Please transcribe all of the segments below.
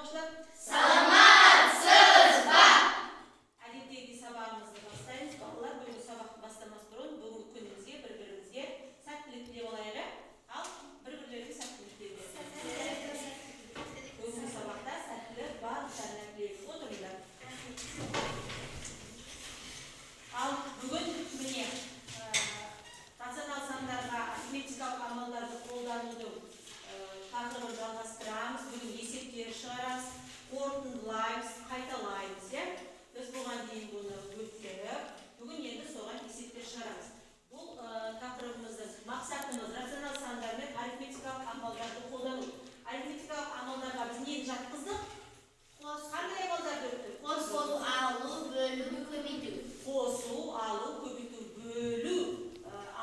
Оқушылар? Саламатсыз ба? Әдеттегідей сабағымызды бастаймыз. Балалар, бүгінгі сабақты бастамас бұрын бүгінгі күнімізге бір-бірімізге сәттілік тілеп алайық, иә? Ал, бір-бірлеріңе сәттілік тілеңдер. Бүгінгі сабақта сәттілік барлықтарына тілейміз. Отырыңдар. Ал бүгін міне рационал сандарға арифметикалық амалдарды қолданудың тақырыбын жалғастырамыз. Бүгін есептер шығарамыз, қорытындылаймыз, қайталаймыз, иә? Біз бұған дейін бұны өттік. Бүгін енді соған есептер шығарамыз. Бұл тақырыбымыздың мақсатымыз рационал сандар мен арифметикалық амалдарды қолдану. Арифметикалық амалдарға біз нені жатқыздық? Қандай амалдарды өттік? Қосу, алу, бөлу, көбейту. Қосу, алу, көбейту, бөлу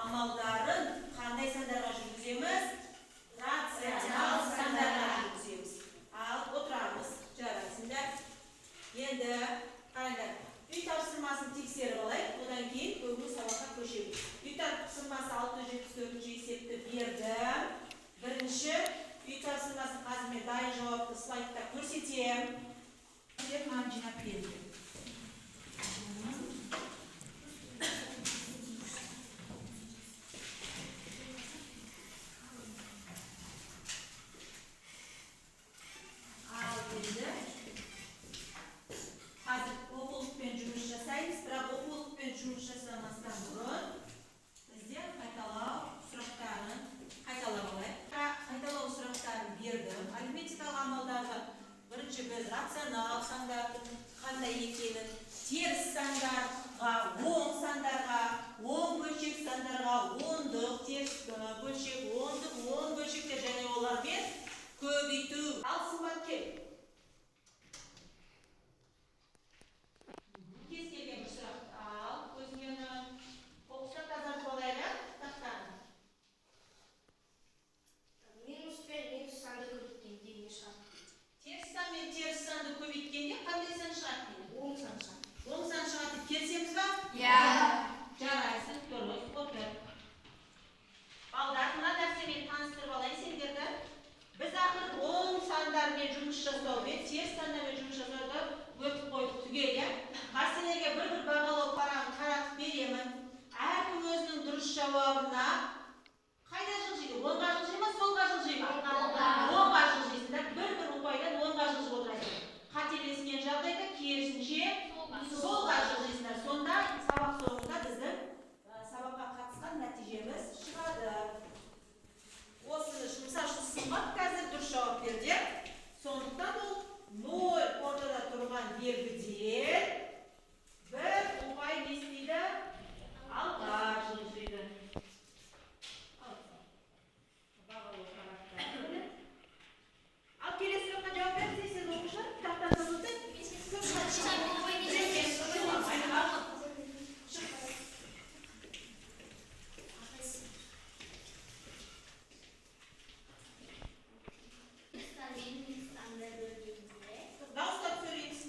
амалдарын қандай сандарға жүргіземіз? Рационал сандарға жүргіземіз. Ал, отырамыз, жарайсыңдар. Енді қараңдар, үй тапсырмасын тексеріп алайық, одан кейін бүгінгі сабаққа көшеміз. Үй тапсырмасы 674 есепті бердім. Бірінші үй тапсырмасын қазір мен дайын жауапты слайдта көрсетемін. Сіздер маған жинап беріңдер. Ал енді қазір оқулықпен жұмыс жасаймыз, бірақ оқулықпен жұмыс жасамастан бұрын бізде қайталау сұрақтарын қайталап алайық. Қайталау сұрақтарын бердім. Арифметикалық амалдағы бірінші біз рационал сандардың қандай екенін, теріс сандарға, оң сандарға, оң бөлшек сандарға, ондық теріс бөлшек, ондық, оң бөлшектер және олармен көбейту. Ал, Сымбат, кел. Кез келген бір сұрақ ал, өзіңе ұнаған. Қоқыстан тазартып алайық, ә, тақтаны. Минус пен минус санды көбейткенде не шығады? Теріс сан мен теріс санды көбейткенде қандай сан шығады дейді? Оң сан шығады. Оң сан шығады деп келісеміз ба? Иә. Жарайсың, дұрыс, отыр. Балдар, мына нәрсемен таныстырып алайын сендерді. Біз ақыры оң сандармен жұмыс жасаумен, теріс сандармен жұмыс жасауды өтіп қойдық түгел, иә? Қазір сендерге бір-бір бағалау парағын таратып беремін. Әркім өзінің дұрыс жауабына қайда жылжиды? Оңға жылжи ма, солға жылжи ма? Оңға. Оңға жылжисыңдар. Бір-бір ұпайдан оңға жылжып отырасың. Қателескен жағдайда керісінше солға жылжисыңдар. Сонда сабақ соңында біздің сабаққа қатысқан нәтижеміз шығады. Осыны, мысал үшін, Сымбат қазір дұрыс жауап берді. Сондықтан ол 0 ортада тұрған белгіден бір ұпай не істейді? Алға жылжиды. Ал, бағалау парақтары. Ал, келесі сұраққа жауап беріңіз, сіз, оқушылар, тақтаны өтіп. Кім шығады? Шық. Минус сан мен минус санды бөлгенде, Дауыстап сөйлейміз.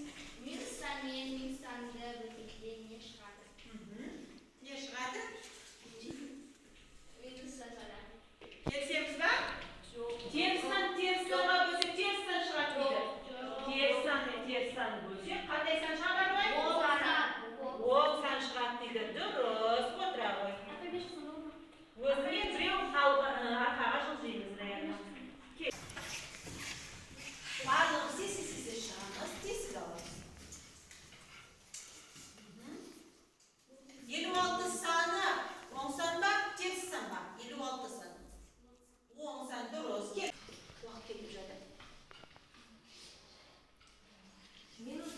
минус сан мен минус санды бөлгенде не шығады? Не шығады? Минус сан шығады. Келісеміз ба? Жоқ. Теріс сан теріс санға бөлсек, теріс сан шығады дейді. Теріс сан мен теріс санды бөлсек, қандай сан шығады, Арман? Оң сан. Оң сан шығады дейді. Дұрыс, отыра ғой. Өзіңе біреу арқаға жылжимыз, наверное. Барлығымыз тез тез тез шығамыз, тез тез аламыз. 56 саны оң сан ба, теріс сан ба? 56 сан. Оң сан, дұрыс. Кел. Уақыт кетіп жатыр. Минус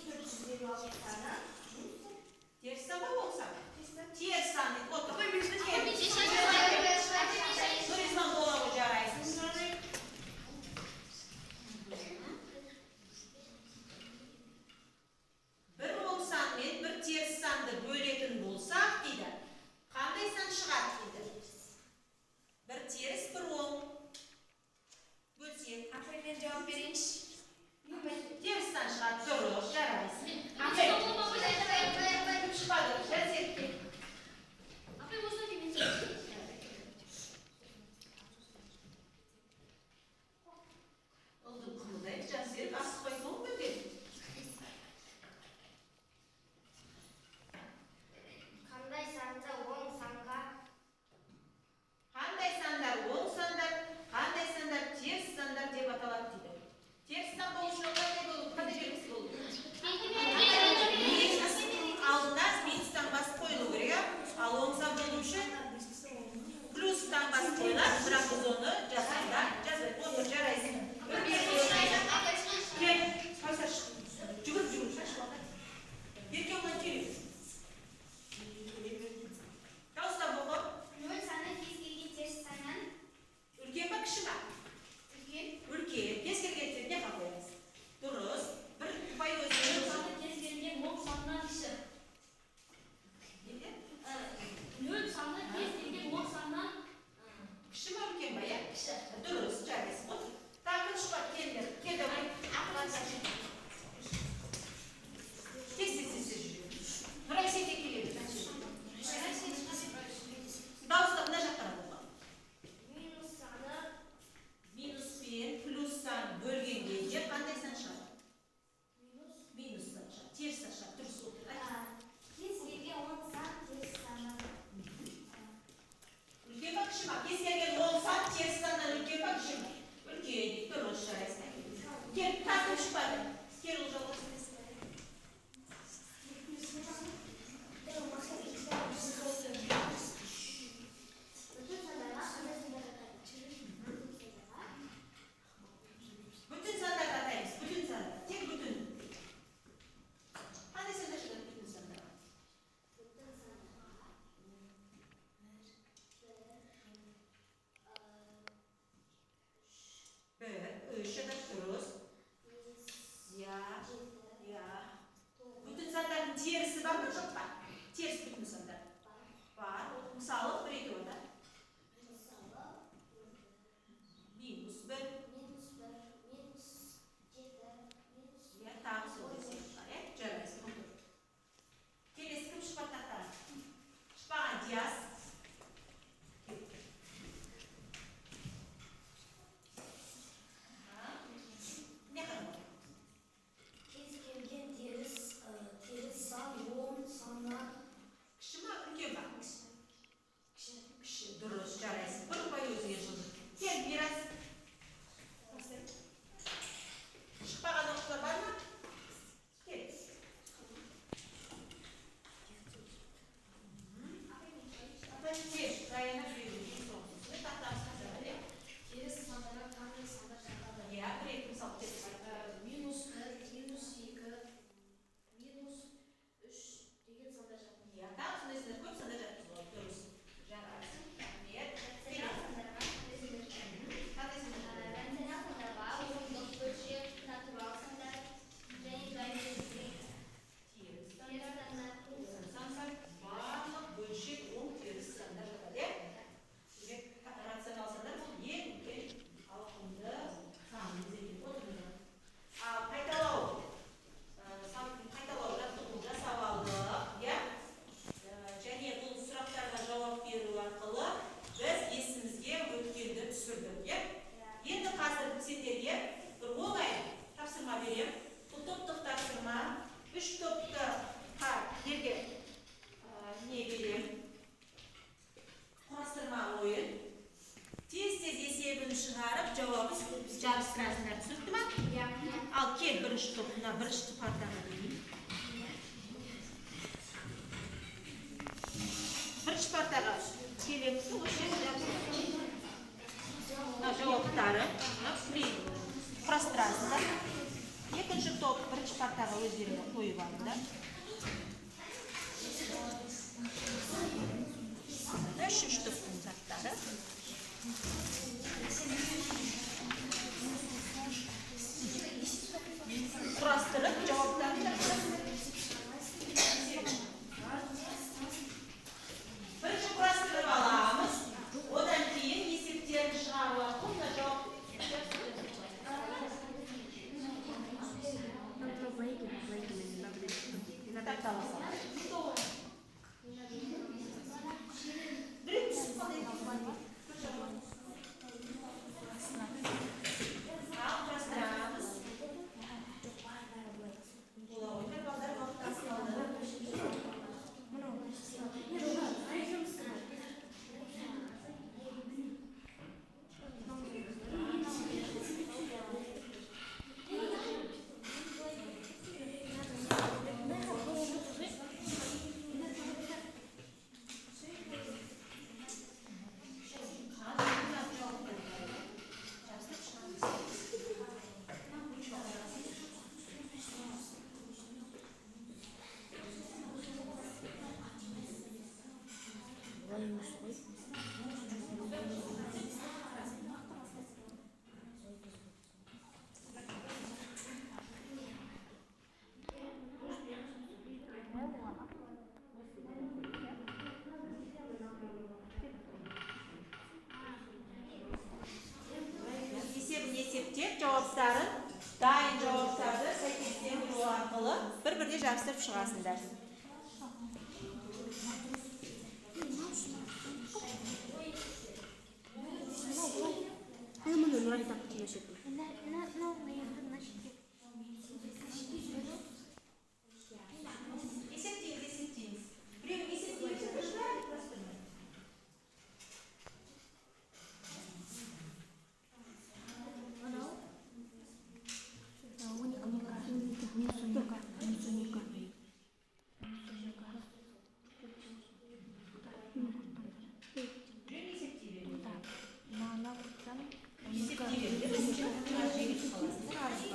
терісі бар ма, жоқ па? Теріс бүтін сандар. Бар. Мысалы, бір екі онда. Мысалы, Минус 1. минус 1, минус 7, минус Иә, тағы сондай сияқты бар, иә? Жарайсың, отыр. Келесі кім шықпады тақтаға? Шықпаған Диас. Кел. Не қарап отыр? Кез келген теріс сан оң саннан Кіші ма, үлкен ба? кіші. Кіші, дұрыс, жарайсың. Бір ұпай өзіңе жылжы. Кел, Мирас. Шықпаған оқушылар бар ма? Кел. Кел, Раяна біреу, ең соңғысы. Тақтамыз қазір, иә? Теріс сандарға қандай сандар жатады? Иә, бір екі мысал кел. Минус 1, минус 2, минус 3 деген сандар жатады. Иә, тағы сондай сандар, көп сандар жатқызуға болады. Дұрыс. Жарайсың, рахмет. Рационал сандарға Қандай сандар жатады? Рационал сандарға ондық, бөлшек, натурал сандар және геометриялық Теріс теріс сандар. сандар. Сандар барлық бөлшек оң теріс сандар жатады, иә? Демек, рационал сандар бұл ең үлкен ауқымды санымыз екен. Отырыңыздар. Ал қайталау, сан қайталау жаттығу жасап алдық, иә? Және бұл сұрақтарға жауап беру арқылы біз есімізге өткенді түсірдік, иә? Енді қазір сендерге бір оңай тапсырма беремін. Бұл топтық тапсырма. 3 топты сендерге не беремін? Құрастырма ойын. Тез-тез есебін шығарып, жауабын жабыстырасыңдар. Түсінікті ма? Иә. Ал кел бірінші топ, мына бірінші партаға дейін. Бірінші партаға келеміз, осы жерде жабыстырасың. Мына жауаптары, мына құрастырасыңдар. Екінші топ бірінші партаға өздеріңе қойып алыңдар. Үшінші топтың заттары. Құрастырып жауаптарын жабыстырасыңдар. Бірінші құрастырып аламыз. Одан кейін есептерін шығару арқылы мына жауап тақталасың. Біреу түсіп қалды екен. Бір жауап. Ал құрастырамыз. Бола қойыңдар, балдар, уақыт аз қалды. Есебін есептеп, жауаптарын, дайын жауаптарды сәйкестендіру арқылы бір-біріне жабыстырып шығасыңдар. Есептейміз, есептейміз. Біреуін есептейміз, бәрі құрастырмай. Біреуін есептей беріңдер. Есептей беріңдер. Аз жеңіл қаласыңдар.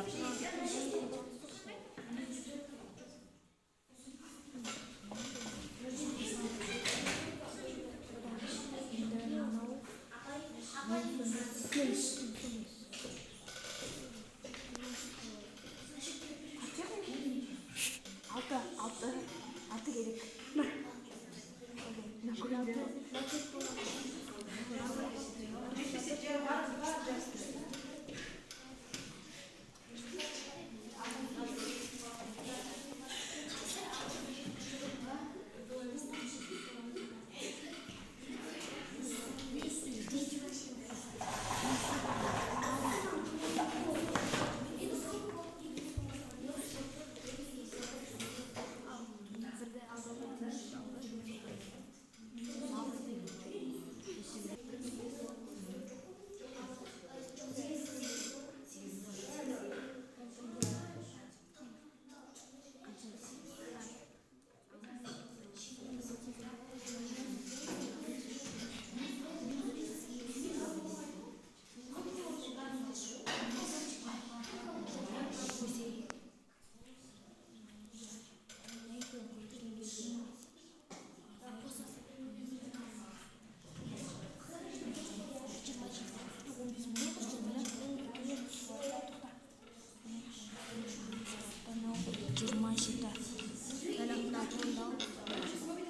27.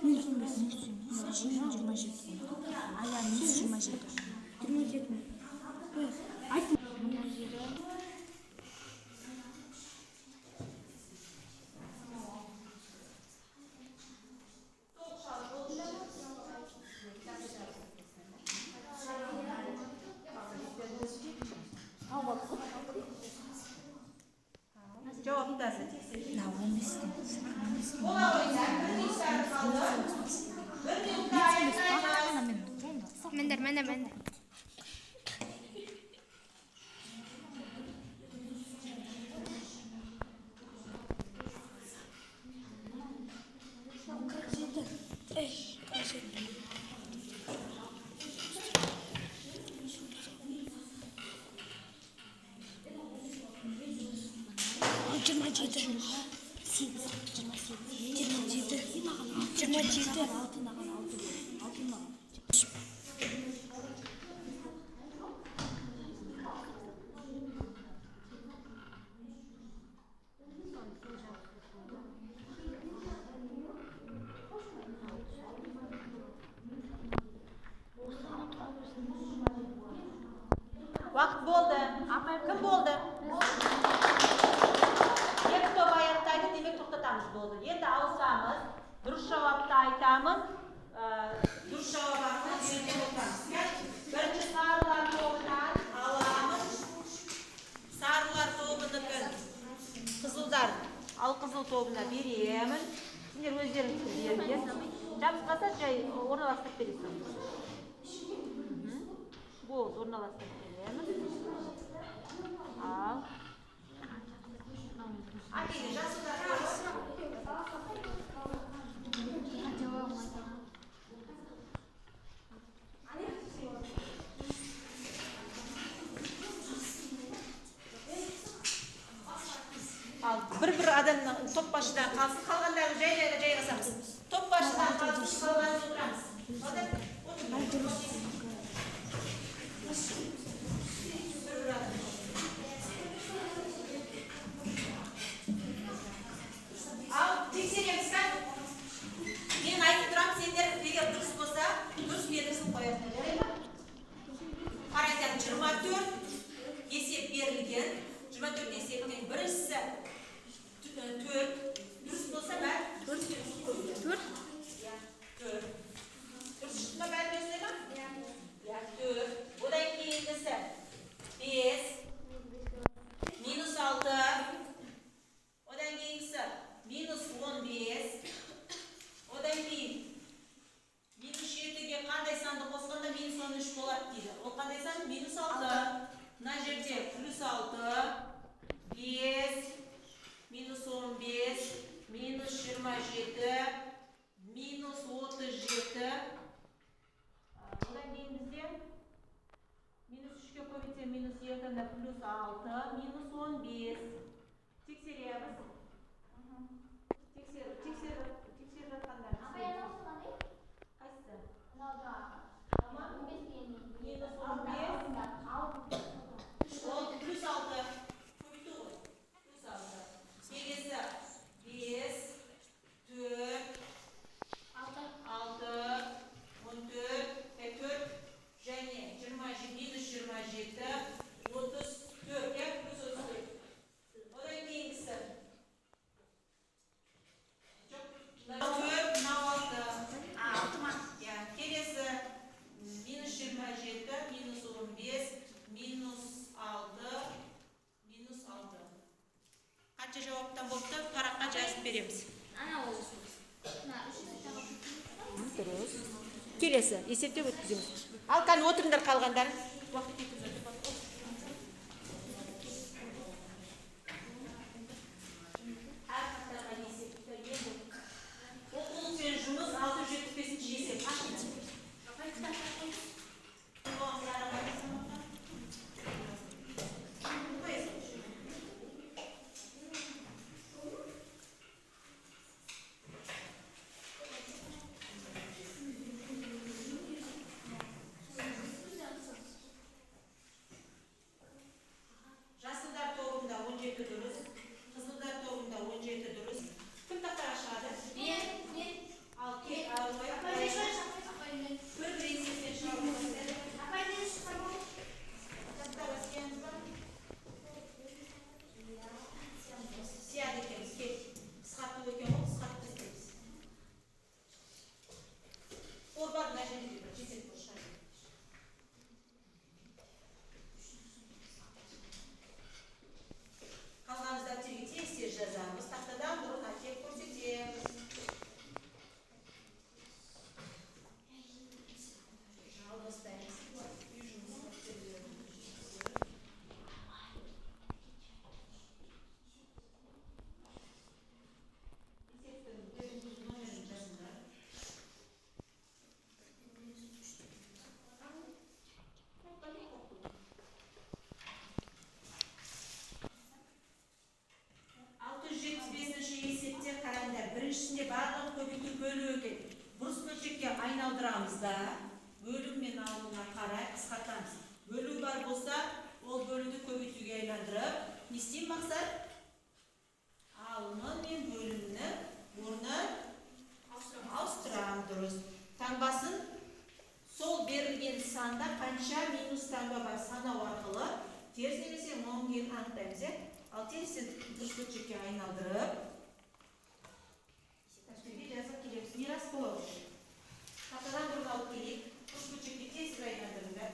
Минус 15, минус 27. Ая, минус 27. 27. Айт. Жауаптарды тексерейік. На 15-тен. Бола қойса, бір минуттары қалды. Бір минутта аяқтаймыз. Мендер, мендер, мендер. 47. 47. 27. 8, 28. 27. 27. 6 маған, 6. 6 маған. Уақыт болды. Кім болды? Екі топ аяқтайды, демек тоқтатамыз, болды. Енді ауысамыз. Дұрыс жауапты айтамыз. Дұрыс жауап арқылы белгілеп отырамыз. Иә? Бірінші сарылар тобынан аламыз. Сарылар тобыныкін қызылдар алқызыл тобына беремін. Сендер өздеріңіз беріңдер. Жабысқаса жай орналастырып бересің. Болды, орналастырып береміз. Ал. Әкеле, жасылдар. Ал бір-бір адамның топ басшыдан қалсын, қалғандары жай-жай жайғасамыз. Топ басшыдан қалсын, қалғанын отырамыз. Балдар, отырыңдар. Бір-бір адам. Ал, тексереміз ба? Мен айтып тұрамын, сендер егер дұрыс болса, дұрыс белгісін қоясыңдар, жарай ма? Қараңдар, 24 есеп берілген. 24 есептің біріншісі 4. Дұрыс болса бәрі дұрыс белгісін қоюды. 4. Иә, 4. Дұрыс шықты ма, бәрі осылай ма? Иә, 4. Одан кейінгісі 5, минус 6. Одан кейінгісі минус 15. Одан кейін минус 7-ге қандай санды қосқанда минус 13 болады дейді. Ол қандай сан? Минус 6. Мына жерде плюс 6, 5, минус 15, минус 27, минус 37. Одан кейін бізде минус 3-ке көбейтсем минус 2-ні плюс 6, минус 15. Тексереміз. Тексеріп жатқандар. Қайсысы? Минус 15. Ол плюс 6. Көбейту ғой. Плюс 6. Келесі 5, 4, 6, 14, 4 және минус 27, 34, иә, плюс 34. Одан кейінгісі. Жоқ, мынау 4, мынау 6. 6 ма? Иә, келесі минус 27, минус 15, минус 6, минус 6. Қанша жауаптан болыпты? Параққа жазып береміз. Дұрыс. Келесі есептеп өткіземіз. Ал кәне отырыңдар қалғандарың. Уақыт кетіп жатыр. Әр қатарға есепті енді. Оқулықпен жұмыс 675 есеп. Ішінде барлығы көбейту бөлу екен. Бұрыс бөлшекке айналдырамыз да, бөлу мен алуына қарай қысқартамыз. Бөлу бар болса, ол бөлуді көбейтуге айландырып, не істеймін мақсат? Алымы мен бөлімінің орнын ауыстырамын, дұрыс. Таңбасын сол берілген санда қанша минус таңба бар санау арқылы теріс немесе оң екенін анықтаймыз, иә? Ал терістен дұрыс бөлшекке айналдырып, дәптерге жазып келеміз. Мирас болады. Тақтадан бұрын алып келейік. Дұрыс бөлшекке тез айналдырыңдар.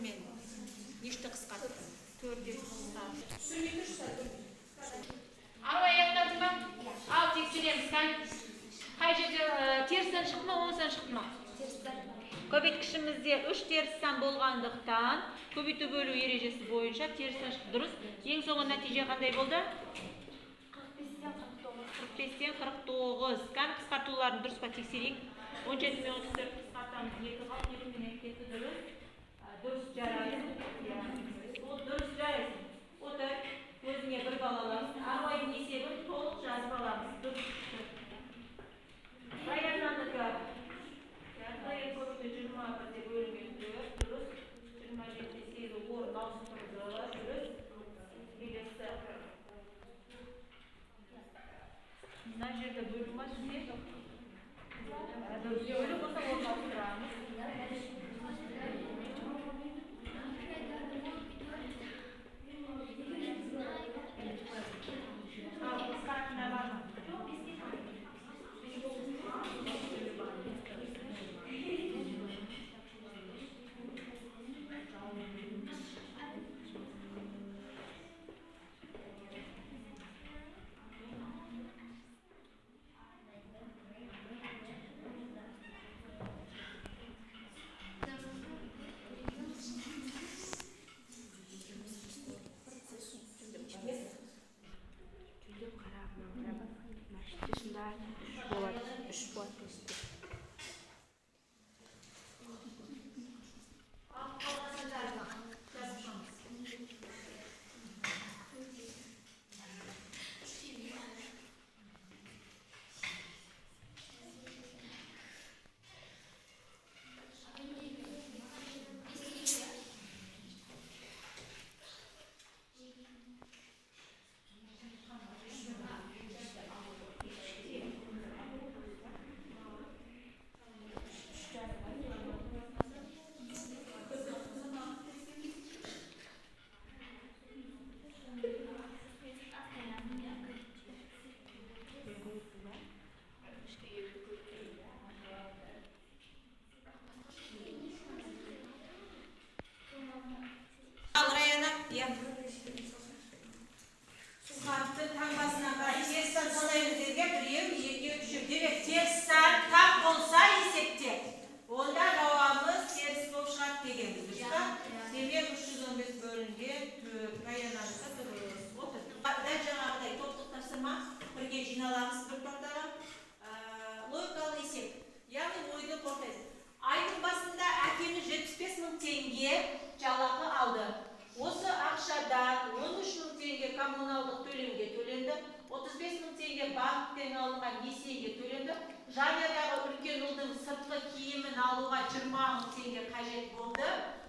Мен нешті қысқартты? 4-ге қысқартты. Ару аяқтадың ба? Ал тексереміз. Қай жерде теріс сан шықты ма, оң сан шықты ма? Көбейткішімізде 3 теріс сан болғандықтан көбейту бөлу ережесі бойынша теріс сан шықты. Дұрыс. Ең соңғы нәтиже қандай болды? 45-тен 49. Кәні қысқартуларын дұрыс па тексерейік. 17 мен 34 қысқартамыз. 2 қалды, 2 мен 2 кетті, дұрыс. Дұрыс жарайсың. Ол дұрыс жарайсың. Отыр, өзіңе бір бал аласың. Аруайдың есебін толық жазып аламыз. Дұрыс шықты. Баянданыкі. Көбейту 21-де бөлінген 4, дұрыс. 27-де 8 орын ауыстырды, дұрыс. Келесі. Мына жерде бөлу ма сізде? Бөлу болса орын ауыстырамыз. банктен алынған несиеге төленді. Жанұядағы үлкен ұлдың сыртқы киімін алуға 20 мың теңге қажет болды.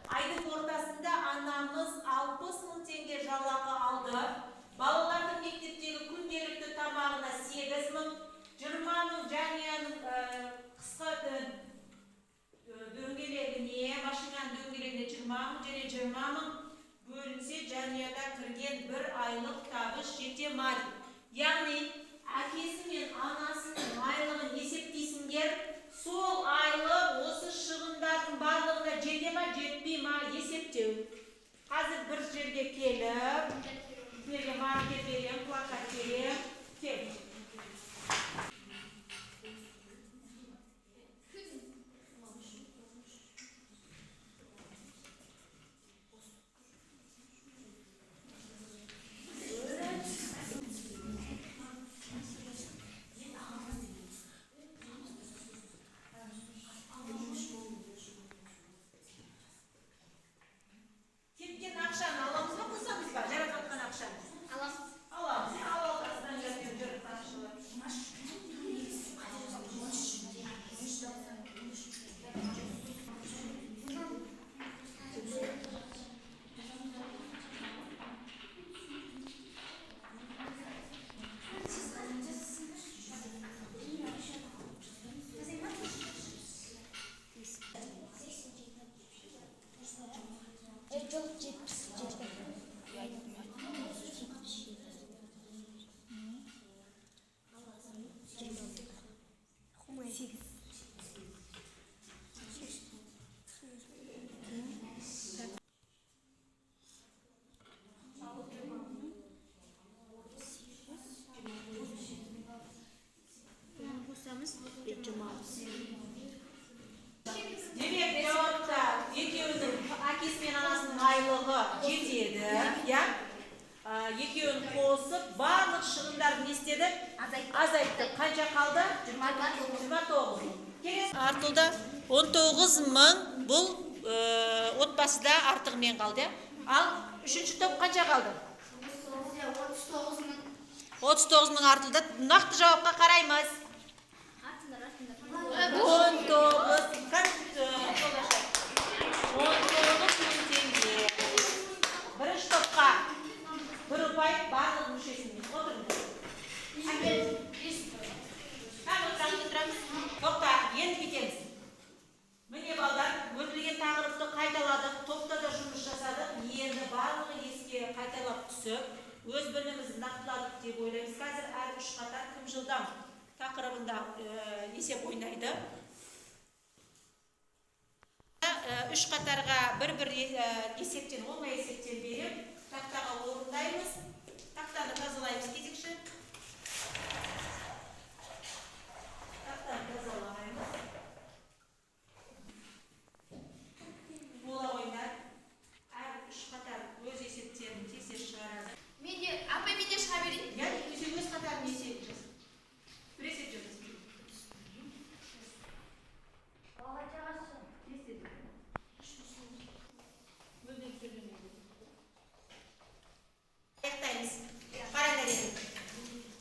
Айдың ортасында анамыз 60 мың теңге жалақы алды. Балалардың мектептегі күнделікті тамағына 8 мың, 20 мың жанұяның қысқы дөңгелегіне, машинаның дөңгелегіне 20 мың және 20 мың бөлінсе, жанұяда кірген бір айлық табыс жете ма дейді. Яғни әкесі мен анасының айлығын есептейсіңдер, сол айлық осы шығындардың барлығына жете ма, жетпей ма есептеу. Қазір бір жерге келіп, сіздерге маркер берем, плакат берем. Кел. Кеткен ақшаны аламыз ба, қосамыз ба? Жаратып жатқан ақшаны. Аламыз. Аламыз. Ал алқасынан жаратып жаратқан ақшалар. Жоқ, 77. 77. 8. Қосамыз 26. Демек, жауапта екеуінің әкесі мен анасының айлығы жетеді, иә? Екеуін қосып, барлық шығындарды не істеді? Азайтты. Қанша қалды? 29. Келесі артылды 19 мың, бұл отбасыда артығымен қалды, иә? Ал үшінші топ қанша қалды? 39 мың. 39 мың артылды. Нақты жауапқа қараймыз. 19 19 мың теңге. Бірінші топқа бір ұпай, барлық мүшесіне. Отырыңыз. Һәм отырамыз, отырамыз. Тоқта, енді кетеміз. Міне, балдар, өтілген тақырыпты қайталадық, топта да жұмыс жасадық. Енді барлығы еске қайталап түсіп, өз білімімізді нақтыладық деп ойлаймыз. Қазір әр үш қатар кім жылдам тақырыбында есеп ойнайды. Үш қатарға бір-бір есептен, оңай есептен беріп, тақтаға орындаймыз. Тақтаны тазалаймыз кезекші. Тақтаны тазалаймыз. Бола қойыңдар. Әр үш қатар өз есептерін тез-тез шығарады. Мен де, апай, мен де шыға берейін. Иә, сен өз қатарың есебін жаз. Бір есеп жазасың. Тез-тез. Мүлдем сөйлемейді. Аяқтаймыз. Қараңдар енді.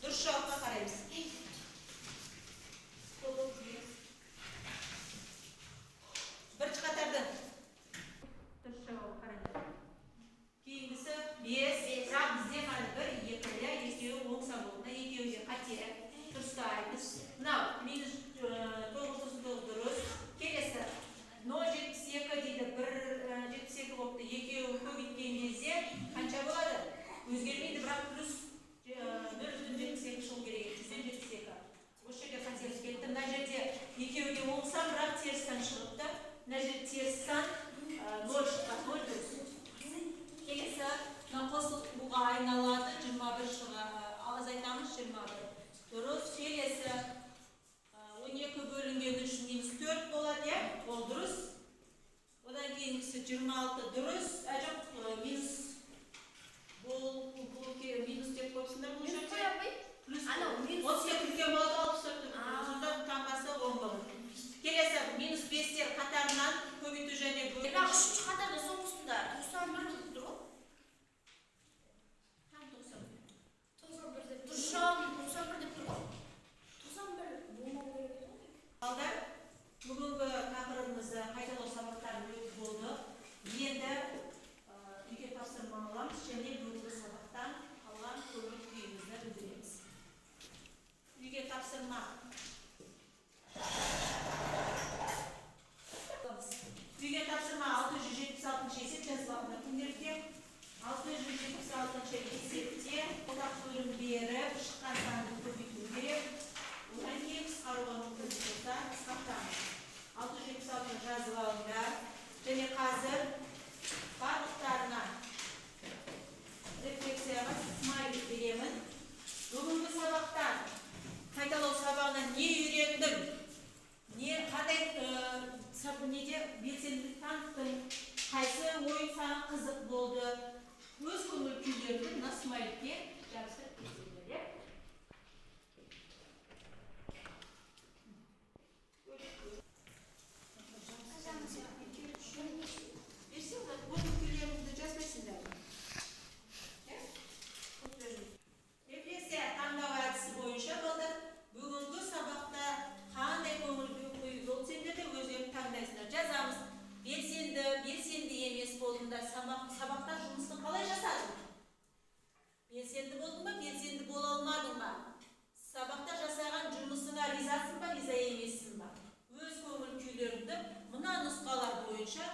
Дұрыс жауапқа қараймыз. Бірінші қатарды. Дұрыс жауапқа қараңдар. Кейінгісі 5. Бірақ бізде ғана 1, 2, иә, екеуі оң сан болды. Мына екеуі де қате. Дұрыстаймыз. Мынау минус 999 дұрыс. Келесі 0,72 дейді. 1,72 болыпты. Екеуі көбейткен кезде қанша болады? Өзгермейді, бірақ плюс 0,72 шығу керек еді. 172. Осы жерде қателік кетті. Мына жерде екеуі де оң сан, бірақ теріс сан шығыпты. Мына жерде теріс сан 0 шыққан, 0 дұрыс. Келесі мына қосылуға айналады, 21 шыға, азайтамыз 21. Дұрыс. Келесі 12 бөлінген 3 минус 4 болады, иә? Ол дұрыс. Одан кейінгісі 26 дұрыс. Жоқ, минус бұл минус деп қойыпсыңдар бұл Минус жерде. қой, апай. Плюс Анау минус. 32 үлкен болады, 64 үлкен. Сонда таңбасы оң болады. Келесі минус 5-тер қатарынан көбейту және бөлу. Бірақ үшінші қатарда соңғысында 91 деп тұр ғой. Һәм 91. 91 деп. Дұрыс жауабым 91 деп тұр ғой. белсенділік таныттың, қайсы ойын саған қызық болды, өз көңіл күйлеріңді мына смайликке жабыстырып кетсеңдер, иә? Берсең, көңіл күйлеріңді жазбайсыңдар ма? Иә? Рефлексия таңдау әдісі бойынша, балдар, бүгінгі сабақта қандай көңіл күй болды сендерде, өздерің таңдайсыңдар. Жазамыз. Белсенді, белсенді емес болдыңдар. Сабақта жұмысты қалай жасадың? Белсенді болдың ба, белсенді бола алмадың ба? Сабақта жасаған жұмысыңа ризасың ба, риза емессің ба? Өз көңіл күйлеріңді мына нұсқалар бойынша